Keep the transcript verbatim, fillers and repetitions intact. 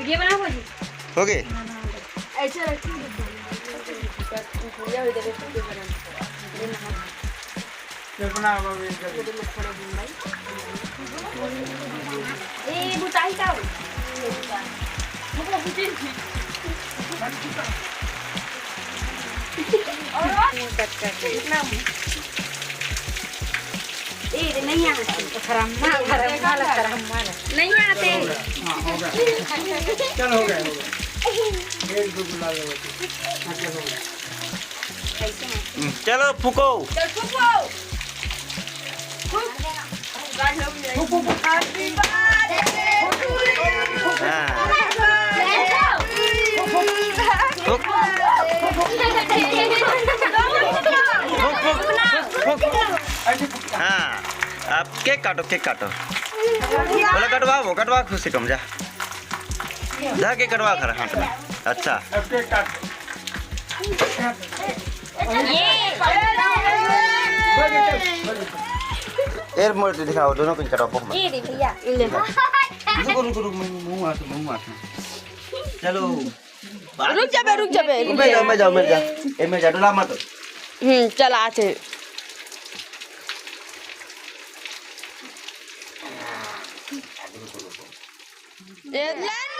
ये बना भौजी। हो गए। ऐसे रखिए। ए बुताई का हो? ए रे, नहीं आते। खरम्मा, खरम्मा ला, खरम्मा ला। नहीं आते। चल हो गया, हो गया। एक दो गुलाब हो गए। हाँ, चल हो गया। चलो फूको। चल फूको। हाँ। फूक। फूक, फूक, फूक, फूक। हाँ। अब केक काटो, केक काटो। बोला कटवाओ, कटवा खुशी कम जा। जा केक कटवा खरा हाथ में। अच्छा। अब केक काट। एर मोड़ के दिखाओ, दोनों को कटवा पोख में। ये दे भैया। रुको, रुको, रुको, मुंह, मुंह हाथ, मुंह हाथ। चलो। रुक जा बे, रुक जा बे, रुक मैं जा। जाओ, मैं जाओ, मैं जाओ। ए, मैं जा, डोला मत। हम्म, चल आते। ए, ले।